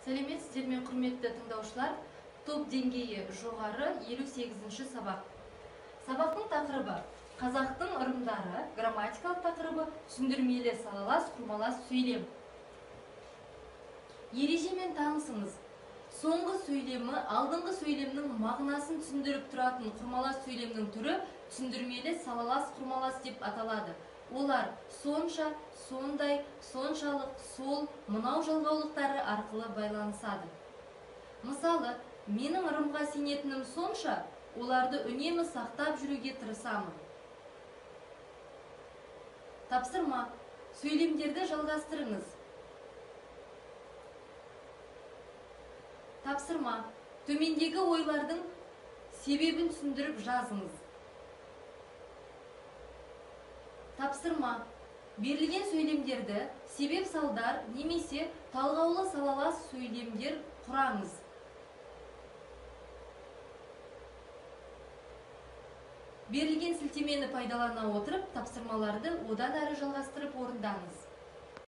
Сәлеметсіздер ме, құрметті тыңдаушылар? Топ деңгейі жоғары 58-ші сабақ. Сабақтың тақырыбы қазақтың ырымдары, грамматикалық тақырыбы түсіндірмелі салалас құрмалас сөйлем. Ережемен танысыңыз. Соңғы сөйлемі алдыңғы сөйлемнің мағынасын түсіндіріп тұратын құрмалас сөйлемнің түрі түсіндірмелі салалас құрмалас деп аталады. Олар сонша, сондай, соншалық, сол, мынау жалғаулықтары арқылы байланысады. Мысалы, менің ырымға сенетінім сонша, оларды үнемі сақтап жүруге тырысамын. Тапсырма. Сөйлемдерді жалғастырыңыз. Тапсырма. Төмендегі ойлардың себебін түсіндіріп жазыңыз. Тапсырма. Берілген сөйлемдерді себеп салдар немесе талғаулы салалас сөйлемдер құраңыз. Берілген сілтемені пайдалана отырып, тапсырмаларды одан әрі жалғастырып орындаңыз.